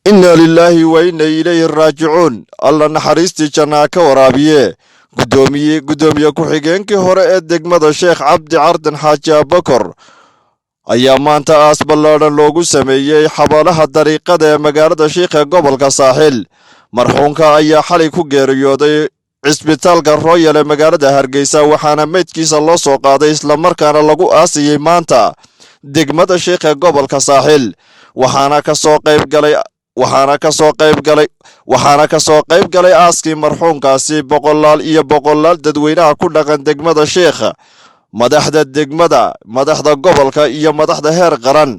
Inna lilaahi wa inna ilayhi raajicuun. Alla naxariistii jannaa ka waraabiye guddoomiye ku-xigeenkii hore ee degmada Sheekh, Cabdi Cardan Xaaji Abakor, ayaa maanta aas ballaadhan loogu sameeyey xabaalaha dariiqada ee magaalada Sheikh ee gobolka Saaxil. Marxuumka ayaa xalay ku geeriyooday cisbitaalka Royal ee magaalada Hargeysa, waxaana meydkiisa loo soo qaaday islamarkaana lagu aasayey maanta degmada Sheikh ee gobolka Saaxil. Waxaana ka soo qayb galay aaskii marxuumkaasi boqolaal iyo boqolaal dadweynaha ku dhaqan degmada Sheikh, madaxda degmada, madaxda gobolka iyo madaxda heer qaran.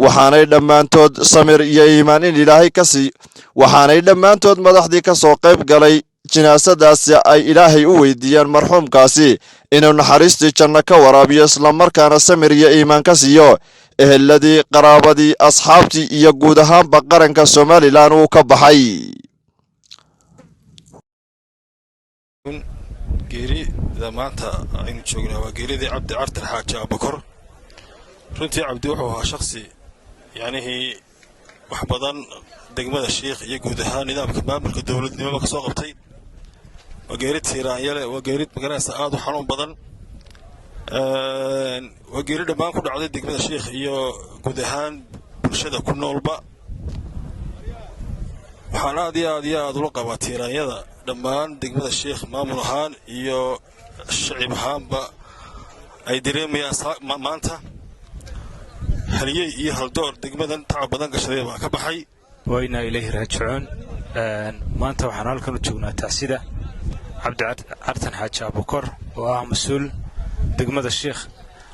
Waxaanay dhammaantood samir iyo iimaan in Ilaahay ka sii waxaanay dhammaantood madaxdii ka soo qayb galay jinaasadaasi ay Ilaahay u weydiiyeen marxuumkaasi inuu naxariistii janno ka waraabiyo, islamarkaana samir iyo iimaan ka siiyo eheladii, qaraabadii, asxaabtii iyo guud ahaanba qaranka Somaliland uu ka baxay. Geerida maanta aynu joognaa waa geeridii Cabdi Cartan Xaaji Abakor. Runtii Cabdi wuxuu ahaa shakhsi yacnihii wax badan degmada Shiikh iyo guud ahaan nidaamka maamulka dowladnimoba ka soo qabtay. Waa geeri tiiraanyale, waa geerid magaranaysa aad u xanuun badan, waa geeri dhammaan ku dhacday degmada Shiikh iyo guud ahaan bulshada ku noolba. Waxaan aad iyo aad iyo aad ula qabaa tiiraanyada dhammaan degmada Shiikh, maamul ahaan iyo shacib ahaanba, ay dareemayaan maanta. Haliyey iyo haldoor degmadan tacab badan gashaday baa ka baxay. Wa innaa ilayhi raajicuun. Maanta waxaan halkan u joognaa tacsida Cabdi Cartan Xaaji Abukor, oo ah mas-uul degmada Sheikh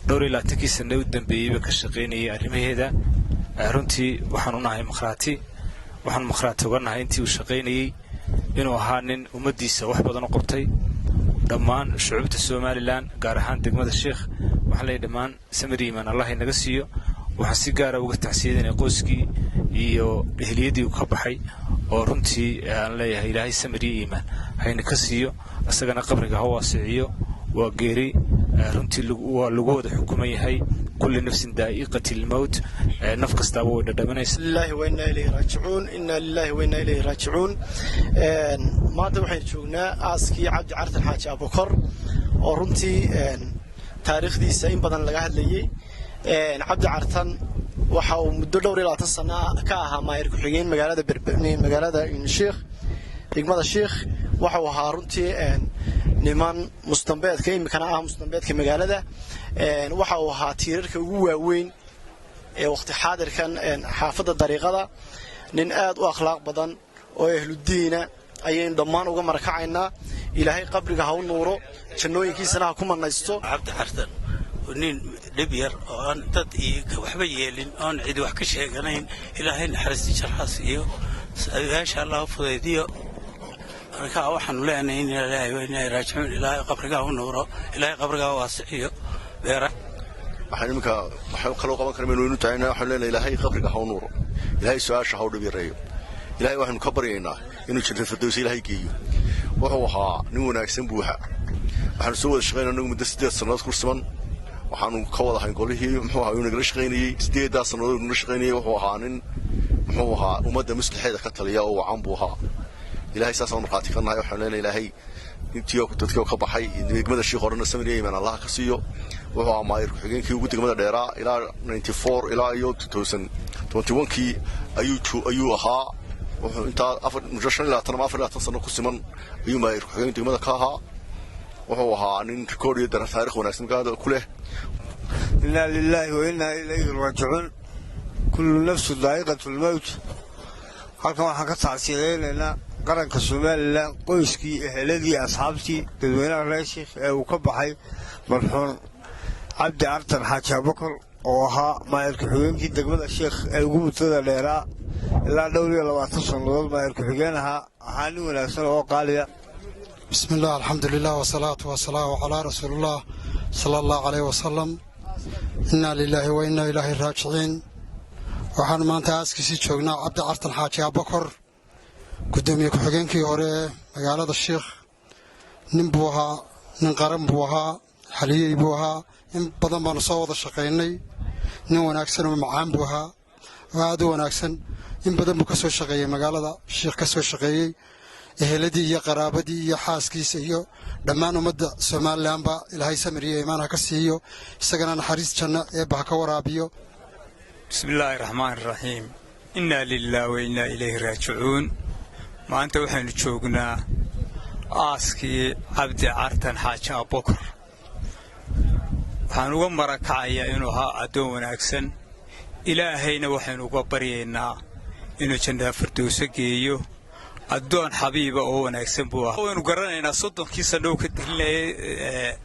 dhowr iyo labaatankii sanne u dambeeyeyba ka shaqaynayay arrimaheeda. Runtii waxaanu nahay makhraati, waxaanu makhraati uga nahay intii uu shaqaynayey inuu ahaa nin ummaddiisa wax badan u qabtay. Dhammaan shucuubta Somaliland, gaar ahaan degmada Sheikh, waxaan leeyahy dhammaan samir iimaan Allah inaga siiyo. Waxaan si gaara uga tacsiyadanay qoyskii iyo eheliyadii uu ka baxay, oo runtii aan leeyahay Ilaahay samir iyo iimaan hayna ka siiyo, isagana qabriga ha waasiciyo. Waa geeri runtii waa lagu wada xukuman yahay. Kulli nafsin daa'iqati lmowt, naf kastaaba way dhadhamanaysa. Lillahi wa inna ilayhi raajicuun, inna lillahi wa inna ilayhi raajicuun. Maanta waxaynu joognaa aaskii Cabdi Cartan Xaaji Abukor, oo runtii taariikhdiisa in badan laga hadlayey. Cabdi Cartan waxa uu muddo dhowr iyo labaatan sano ka ahaa maayir ku-xigeen magaalada Shiikh, degmada Shiikh. Waxa uu ahaa runtii niman mustambeedka, iminkana ah mustambeedka magaalada. Waxa uu ahaa tiirarka ugu waaweyn ee waqti xaadirkan xaafadda dariiqada. Nin aad u akhlaaq badan oo ahludiina ayaynu dhammaan uga marakacaynaa. Ilaahay qabriga ha u nuuro, jannooyinkiisana ha ku manaysto. Cabdi Cartan nin dhib yar oo aan dad iyo waxba yeelin, oon cidi wax ka sheeganayn. Ilaahay naxariista jarxaas iyo meesha Allah u fudaydiyo. Marka waxaanu leenahay inna lilaahi wa inna raajicuun. Ilaahay qabrigaa u nuuro, Ilaahay qabrigaa waasiciyo beera. Waxaan iminka waxaan kaloo qaban karmaynu inu tahay, waxaanu leenahay Ilaahay qabriga ha u nuuro, Ilaahay su-aasha ha u dhib yareeyo. Ilaahay waxaynu ka baryaynaa inuu jannada firdowsa Ilaahay geeyo. Wuxuu ahaa nin wanaagsan buuxa. Waxaanu soo wada shaqaynay anagu muddo 8 sannadood ku siman. Waxaanu ka wada ahayn golihii muxuu ahaa uu nagala shaqaynayey. 8-daa sannadood nagala shaqaynayey, wuxuu ahaa nin muxuu ahaa ummadda maslaxeeda ka taliya oo wacan buu ahaa. Ilaahay saasaan markhaati ka nahay. Waxaanu leenahay Ilaahay intii dadkii ka baxay degmada Shiikh horena samir iyo iimaan Allah ka siiyo. Wuxuu ahaa maayir ku-xigeenkii ugu degmada dheeraa. Ilaa 94 ilaa iyo 2021kii ayuu ahaa. Wuxuu intaa afar muddo 25 ama 24 sano ku siman ayuu maayir ku-xigeen degmada ka ahaa. Wuxuu ahaa nin rikoodh iyo taarikh wanaagsan magaalada ku leh. Inaa lilaahi wa innaa ilayhi raajicuun. Kullu nafsu daa'iqatu lmowt. Halkan waxaan ka tacsiyadaynaynaa qaranka Somaliland, qoyskii, eheladii, asxaabtii, dadweynaha reer Shiikh ee uu ka baxay marxuum Cabdi Cartan Xaaji Abakor, oo ahaa maayir ku-xigeenkii degmada Sheikh ee ugu muddada dheeraa, ilaa dhowr iyo labaatan sannadood maayir ku-xigeen ahaa, nin wanaagsan oo qaaliya. Bismi illah, alxamdu lilah, wasalaatu wasalaamu calaa rasuuliillah sala allahu caleyh wasalam. Innaa lilaahi wa innaa ilaahi raajiciin. Waxaanu maanta aaskiisii joognaa Cabdi Cartan Xaaji Abakor, guddoomiye ku-xigeenkii hore ee magaalada Shiikh. Nin buu ahaa, nin qaran buu ahaa, xaliyey buu ahaa. In badan baanu soo wada shaqaynay. Nin wanaagsan oo macaan buu ahaa. Oo aad u wanaagsan. In badan buu ka soo shaqeeyey magaalada Shiikh, ka soo shaqeeyey. Eheladii iyo qaraabadii iyo xaaskiisa iyo dhammaan ummadda Somalilandba Ilaahay samir iyo iimaan ha ka siiyo, isagana naxariis janno Eebba ha ka waraabiyo. بسم الله الرحمن الرحيم، إنا لله وإنا إليه راجعون. Maanta waxaynu joognaa aaskii Cabdi Cartan Xaaji Abokor. Waxaan uga marakacayaa inuu ahaa addoon wanaagsan. Ilaahayna waxaynu uga baryaynaa inuu jannada Fardowso geeyo. Addoon xabiiba oo wanaagsan buu ahaa. Waynu garanaynaa 30-kii sanno uu ka talinayay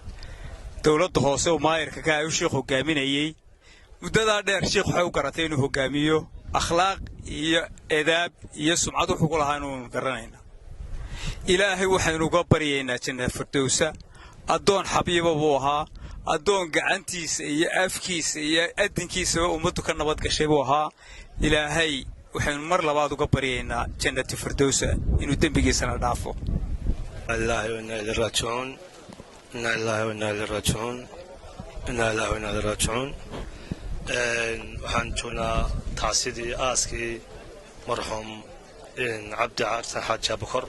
dowladda hoose oo maayarka ka u Shiikh hogaaminayey. Muddadaa dheer Shiikh waxay u garatay inuu hogaamiyo. Akhlaaq iyo edaab iyo sumcad wuxuu ku lahaa inuunu garanaynaa. Ilaahay waxaynu uga baryaynaa jannada Fardowsa. Addoon xabiiba buu ahaa, addoon gacantiisa iyo afkiisa iyo addinkiisaba ummaddu ka nabad gashay buu ahaa. Ilaahay waxaynu mar labaad uga baryaynaa jannati Fardowsa inuu dembigiisana dhaafo. لله وإنا إليه راجعون، إنا لله وإنا إليه راجعون، إنا لله وإنا إليه راجعون. Waxaan joognaa tacsidii aaskii marxuum Cabdi Cartan Xaaji Abukor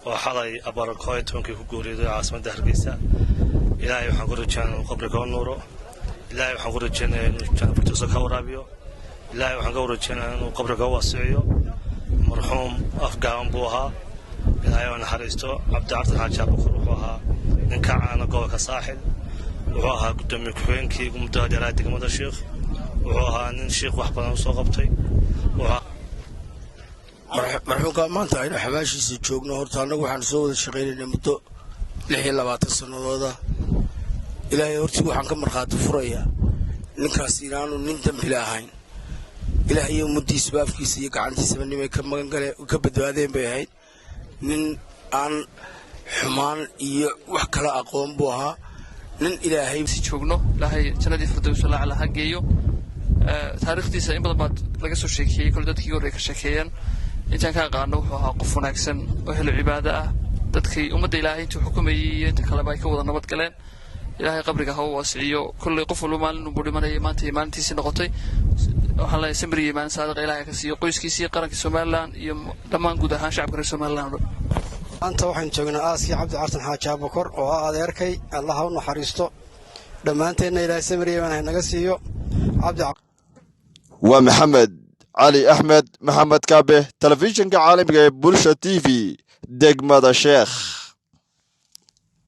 oo xalay abaro 11-kii ku geeriyooday caasimadda Hargeysa. Ilaahay waxaan ku rajeynaya inuu qabriga u nuuro. Ilaahay waxaan ku rajeynaya inuu janna Firdowsa ka waraabiyo. Ilaahay waxaan ka rajeynaya inuu qabriga u waasiciyo. Marxuum afgaaban buu ahaa, Ilaahay oo naxariisto. Cabdi Cartan Xaaji Abukor wuxuu ahaa nin ka caana gobolka Saaxil. Wuxuu ahaa guddoomiye ku-xigeenkii muddada dheeraa degmada Shiikh. Wuxuu ahaa nin Shiikh wax badan usoo qabtay. Marxuumka maanta aynu xabaashiisa joogno, horta annagu waxaanu soo wada shaqaynaynay muddo 26 sannadooda. Ilaahay hortii waxaan ka markhaati furayaa ninkaas inaanu nin dembile ahayn. Ilaah iyo ummaddiisuba afkiisa iyo gacantiisaba nimay ka magangale ka badbaadeen bay ahayd. Nin aan xumaan iyo wax kala aqoon buu ahaa, nin Ilaahay Si joogno, Ilaahay jannadii Firdowsa lacala ha geeyo. Taariikhdiisa in badan baad laga soo sheekeeyey, kole dadkii horey ka sheekeeyeen. Intaan ka aqaano, wuxuu ahaa qof wanaagsan oo helo cibaado ah. Dadkii ummadda Ilaahay intuu xukumayay iyo inta kaleba ay ka wada nabad galeen. Ilaahay qabriga ha u waasiciyo. Kolley qof walba maalin unbuu dhimanayay, maanta iyo maalintiisii noqotay. Waxaan leeyahay samir iyo iimaan saadiqa Ilaahay ka siiyo qoyskiisii, qaranka Somaliland iyo dhammaan guud ahaan shacabka reer Somaliland o dhan. Maanta waxaynu joognaa aaskii Cabdi Cartan Xaaji Abukor oo ah adeerkay. Allah ha u naxariisto, dhammaanteenna Ilaahay samir iyo iimaan ha naga siiyo. Cabdi Waa Maxamed Cali Axmed, Maxamed Kaabe, telefishinka caalamiga ee Bulsha TV, degmada Sheekh.